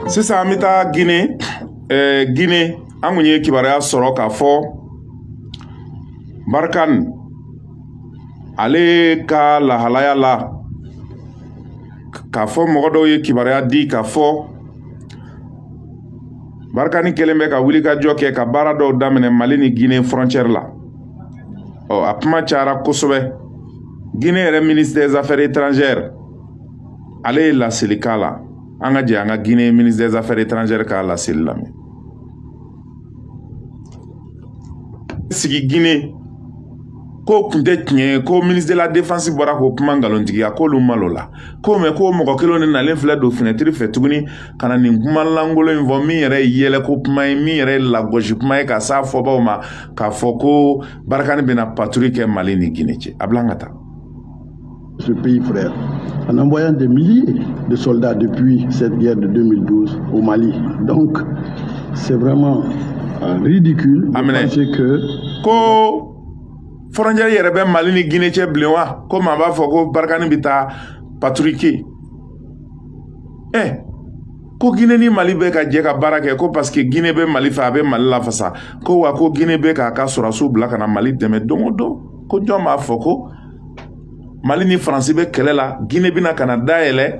Sisan an bɛ taa Guinée. Guinée, an kun ye kibaruya sɔrɔ k'a fɔ Barkhane ale ka lahalaya la, k'a fɔ mɔgɔ dɔw ye kibaruya di k'a fɔ Barkhane kɛlen bɛ ka wulikajɔ kɛ ka baara dɔw daminɛ Mali ni Guinée frontière la. Ɔ, a kuma cayara kosɛbɛ. Guinée yɛrɛ ministre des Affaires étrangères, ale ye laseli k'a la. An ka jɛ an ka Guinée ministre des Affaires étrangères k'a laseli lamɛn. Sigi Guinée ko tun tɛ tiɲɛ ye, ko ministre de la Défense bɔra k'o kuma nkalontigiya, k'olu malo la ko mɛ ko mɔgɔ kelen de nalen filɛ don fenêtre fɛ tuguni ka na nin kuma lankolon in fɔ, min yɛrɛ ye yɛlɛko kuma ye, min yɛrɛ ye lagosi kuma ye, ka s'a fɔbaw ma k'a fɔ ko Barkhane bɛna patrouille kɛ Mali ni Guinée cɛ. A bila an ka taa. Ce pays frère, en envoyant des milliers de soldats depuis cette guerre de 2012 au Mali. Donc, c'est vraiment ridicule de penser que. Ko frontière yɛrɛ bɛ Mali ni Guinée cɛ bilen wa? Ko maa b'a fɔ ko Barkhane bɛ taa patrouille kɛ. Ko Guinée ni Mali bɛ ka jɛ ka baara kɛ, ko parce que Guinée bɛ Mali fɛ, a bɛ Mali lafasa, ko wa ko Guinée bɛ k'a ka sɔrɔdasiw bila ka na Mali dɛmɛ don o don. Ko jɔn b'a fɔ ko Mali ni Faransi bɛ kɛlɛ la, Guinée bɛna ka na dayɛlɛ,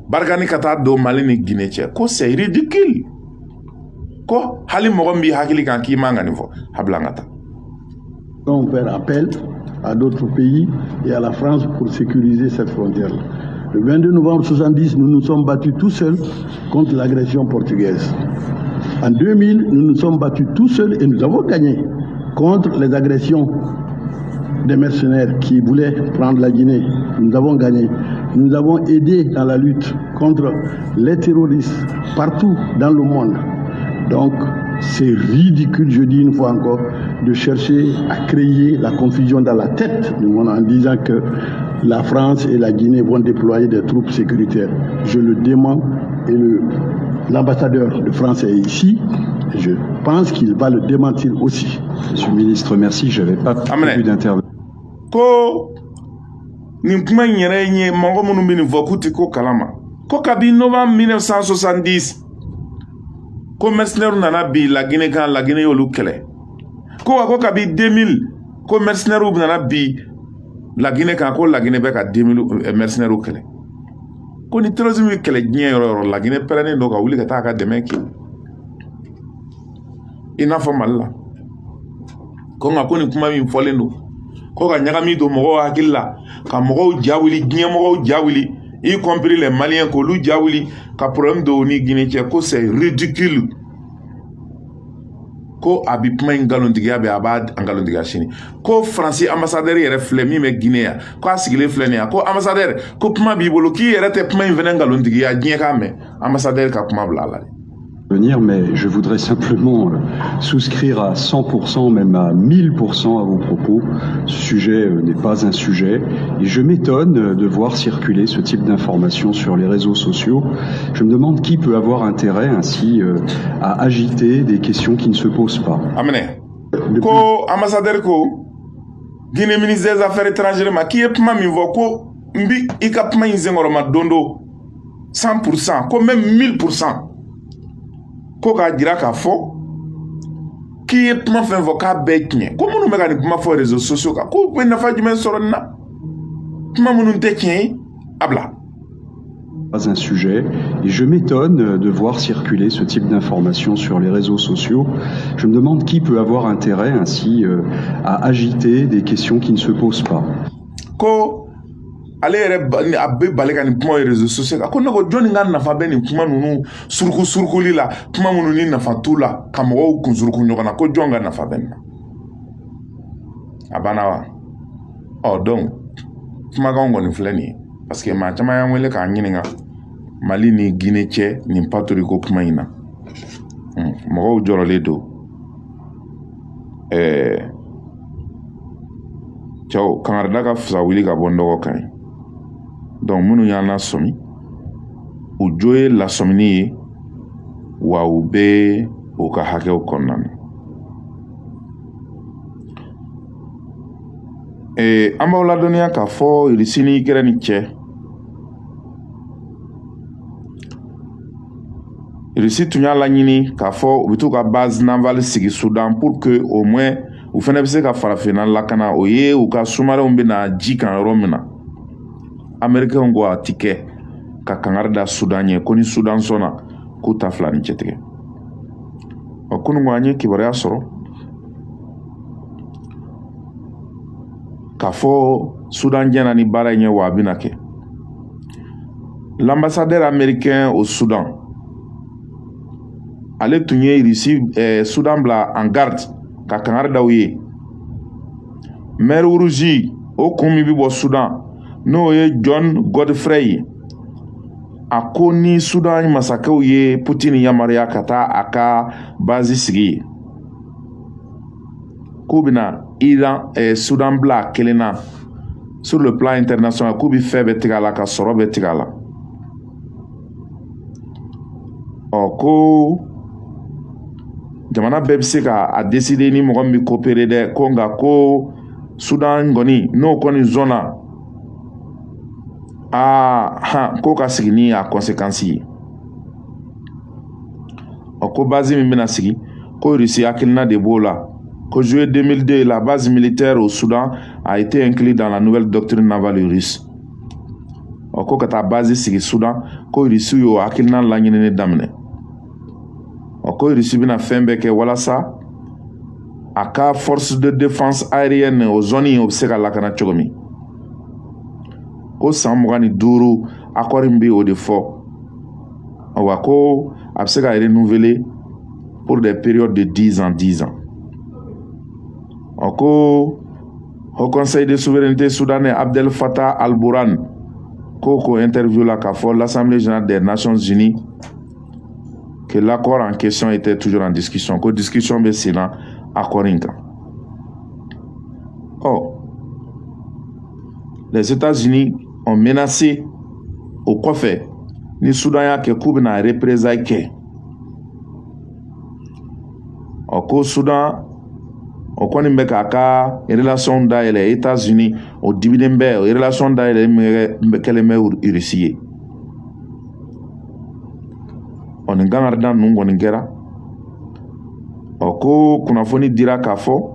Barkhane ka taa don Mali ni Guinée cɛ? Ko c'est ridicule, ko hali mɔgɔ min b'i hakili kan k'i man ka nin fɔ. A bila an ka taa. On faire appel à d'autres pays et à la France pour sécuriser cette frontière-là. Le 22 novembre 70, nous nous sommes battus tout seuls contre l'agression portugaise. En 2000, nous nous sommes battus tout seuls et nous avons gagné contre les agressions des mercenaires qui voulaient prendre la Guinée. Nous avons gagné. Nous avons aidé dans la lutte contre les terroristes partout dans le monde. Donc, c'est ridicule, je dis une fois encore, de chercher à créer la confusion dans la tête du monde en disant que la France et la Guinée vont déployer des troupes sécuritaires. Je le dément et l'ambassadeur de France est ici. Et je pense qu'il va le démentir aussi. Monsieur le ministre, merci. Je n'avais pas prévu d'intervenir. Ko nin kuma in yɛrɛ ye, mɔgɔ minnu bɛ nin fɔ k'u tɛ ko kalama, ko kabi novembre 1970, ko mercenaires nana bi La Guinée kan, La Guinée y'olu kɛlɛ. Ko wa ko kabi 2000, ko mercenaires nana bi La Guinée kan, ko La Guinée bɛ ka 2000 mercenaires kɛlɛ. Ko ni terrorisme bɛ kɛlɛ diɲɛ yɔrɔ yɔrɔ, La Guinée pɛrɛnnen don ka wuli ka taa a ka dɛmɛ kɛ, i n'a fɔ Mali la. Ko nka ko nin kuma min fɔlen don ko ka ɲagami don mɔgɔw hakili la, ka mɔgɔw ja wuli, diɲɛ mɔgɔw ja wuli, y compris les Maliens, k'olu ja wuli ka problème don ni Guinée cɛ, ko c'est ridicule. Ko a bi kuma in nkalontigiya bɛ, a b'a nkalontigiya sini. Ko Faransi ambassadeur yɛrɛ filɛ min bɛ Guinée yan, ko a sigilen filɛ nin ye. Ko ambassadeur, ko kuma b'i bolo, k'i yɛrɛ tɛ kuma in fɛnɛ nkalontigiya, diɲɛ k'a mɛn. Ambassadeur ka kuma bila a la dɛ. Venir, mais je voudrais simplement souscrire à 100%, même à 1000% à vos propos. Ce sujet n'est pas un sujet et je m'étonne de voir circuler ce type d'informations sur les réseaux sociaux. Je me demande qui peut avoir intérêt ainsi à agiter des questions qui ne se posent pas. Aminɛ ko ambassadeur ko Guinée ministre des Affaires étrangères ma k'i ye kuma min fɔ, ko n bi i ka kuma in senkɔrɔma don do 100%, ko même 1000%, ko k'a jira k'a fɔ k'i ye kuma fɛn fɔ k'a bɛɛ tiɲɛ. Ko minnu bɛ ka nin kuma fɔ réseaux sociaux kan, k'u bɛ nafa jumɛn sɔrɔ nin na, kuma minnu tɛ tiɲɛ ye? A bila. Pas un sujet et je m'étonne de voir circuler ce type d'informations sur les réseaux sociaux. Je me demande qui peut avoir intérêt ainsi à agiter des questions qui ne se posent pas. Ko ale yɛrɛ a bɛ bali ka nin kuma ye réseaux sociaux kan. Ko ne ko jɔnni ka nafa bɛ nin kuma ninnu suruku surukuli la, kuma minnu ni nafa t'u la, ka mɔgɔw kun suruku ɲɔgɔn na, ko jɔn ka nafa bɛ nin na? A banna wa? Ɔ, donc kumakanw kɔni filɛ nin ye, parce que maa caman y'an wele k'an ɲininka Mali ni Guinée cɛ nin patrouille ko kuma in na. Mɔgɔw jɔrɔlen don. Cɛw kangarida ka fisa wuli ka bɔ n dɔgɔ kan ye. Donc minnu y'an lasɔmi, u jo ye lasɔmini ye wa, u bɛ u ka hakɛw kɔnɔna na. An b'aw ladɔnniya k'a fɔ Irisi ni Ukraine cɛ Russie tun y'a laɲini k'a fɔ u bɛ t'u ka base navale sigi Soudan pour que au moins u fana bɛ se ka farafinna lakana, o ye u ka sous-marins bɛ na ji kan yɔrɔ min na. Américains ko a ti kɛ, ka kangari da Soudan ɲɛ ko ni Soudan sɔnna, k'u ta fila ni cɛtigɛ. Ɔ, kunun an ye kibaruya sɔrɔ k'a fɔ Soudan jɛna ni baara in ye, wa a bɛna kɛ. L'ambassadeur américain au Soudan, ale tun ye Russie Soudan bila en garde ka kangari da u ye. Mer Rouge, o kun min bɛ bɔ Soudan, n'o ye John Godfrey ye, a ko ni Soudan masakɛw ye Poutine yamaruya ka taa a ka base sigi yen, k'u bɛna Iran Soudan bila a kelen na sur le plan international, k'u bɛ fɛn bɛɛ tigɛ a la, ka sɔrɔ bɛɛ tigɛ a la. Ɔ, ko jamana bɛɛ bɛ se ka a décider ni mɔgɔ min bɛ coopérer dɛ, ko nka ko Soudan kɔni, n'o kɔni zɔnna, aa han, k'o ka sigi ni a conséquence ye. Ɔ, ko base min bɛna sigi, ko Russie hakilina de b'o la, ko juillet 2002, la base militaire au Soudan a été inclue dans la nouvelle doctrine navale russe. Ɔ, ko ka taa base sigi Soudan, ko Russie y'o hakilina laɲinini daminɛ. Ɔ, ko Russie bɛna fɛn bɛɛ kɛ walasa a ka force de défense aérienne o zone o bɛ se ka lakana cogo min. Ko san 25 accord in bɛ o de fɔ, wa ko a bɛ se ka renouveler pour des périodes de 10 ans 10 ans. Ɔ, ko Haut Conseil de souveraineté soudanais Abdel Fattah al-Burhan ko interview la k'a fɔ l'Assemblée générale des Nations Unies que l'accord en question était toujours en discussion, ko discussion bɛ sen na accord in kan. Ɔ, les États-Unis ont menacé o kɔfɛ, ni Soudan y'a kɛ, k'u bɛna représailles kɛ. Ɔ, ko Soudan o kɔni bɛ k'a ka relation dayɛlɛ États-Unis, o dibinen bɛ o relation dayɛlɛ min kɛlen bɛ Russie ye. Ɔ, nin kangarida ninnu kɔni kɛra. Ɔ, ko kunnafoni dira k'a fɔ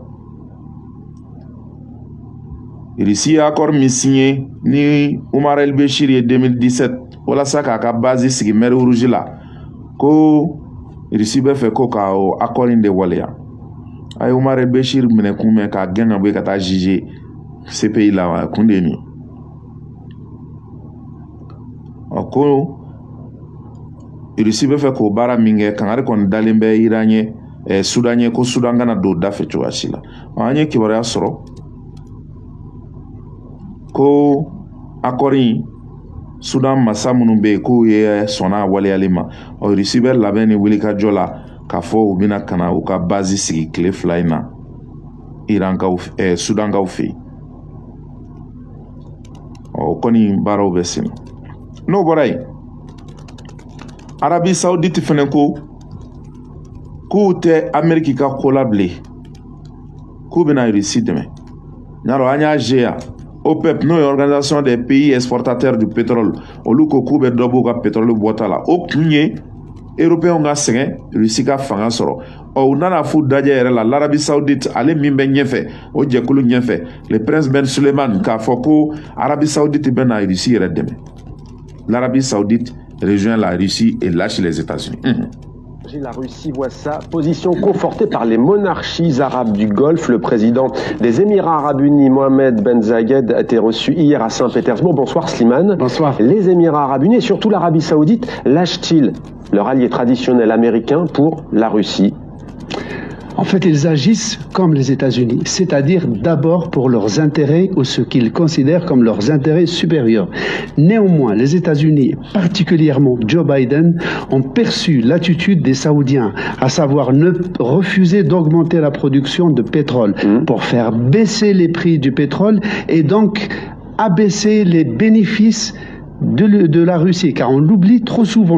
Russie ye accord min signé ni Umar El Bashir ye 2017 walasa k'a ka base sigi mer Rouge la, ko Russie bɛ fɛ ko ka o accord in de waleya. A ye Umar El Bashir minɛ kun mɛn k'a gɛn ka bɔ yen ka taa juger CPI la, wa kun de ye nin ye. Ɔ, ko Russie bɛ fɛ k'o baara min kɛ, kangari kɔni dalen bɛ Iran ɲɛ, Soudan ɲɛ, ko Soudan kana don da fɛ cogoya si la. An ye kibaruya sɔrɔ ko accord in, Soudan masa minnu bɛ yen, k'u ye sɔnna a waleyali ma. Ɔ, Russie bɛ labɛn ni wulikajɔ la k'a fɔ u bɛna ka na u ka base sigi tile 2 in na Irankaw Soudankaw fɛ yen. Ɔ, o kɔni baaraw bɛ sen na. N'o bɔra yen, Arabie Saoudite fɛnɛ ko k'u tɛ Amérique ka ko la bilen, k'u bɛna Russie dɛmɛ. Y'a an y'a yan, OPEP, n'o ye Organisation des pays exportateurs du pétrole, olu ko k'u bɛ dɔ b'u ka pétrole bɔta la. O kun ye Européens ka sɛgɛn, Russie ka fanga sɔrɔ. Ɔ, u nana f'u dajɛ yɛrɛ la, l'Arabie Saoudite, ale min bɛ ɲɛfɛ o jɛkulu ɲɛfɛ, le prince Ben Suleiman, k'a fɔ ko Arabie Saoudite bɛ na Russie yɛrɛ dɛmɛ. L'Arabie Saoudite rejoint la Russie et lâche les États-Unis. La Russie voit sa position confortée par les monarchies arabes du Golfe. Le président des Émirats arabes unis, Mohamed Ben Zayed, a été reçu hier à Saint-Pétersbourg. Bonsoir Slimane. Bonsoir. Les Émirats arabes unis et surtout l'Arabie saoudite lâchent-ils leur allié traditionnel américain pour la Russie? En fait, ils agissent comme les États-Unis, c'est-à-dire d'abord pour leurs intérêts ou ce qu'ils considèrent comme leurs intérêts supérieurs. Néanmoins, les États-Unis, particulièrement Joe Biden, ont perçu l'attitude des Saoudiens, à savoir ne refuser d'augmenter la production de pétrole pour faire baisser les prix du pétrole et donc abaisser les bénéfices de la Russie, car on l'oublie trop souvent.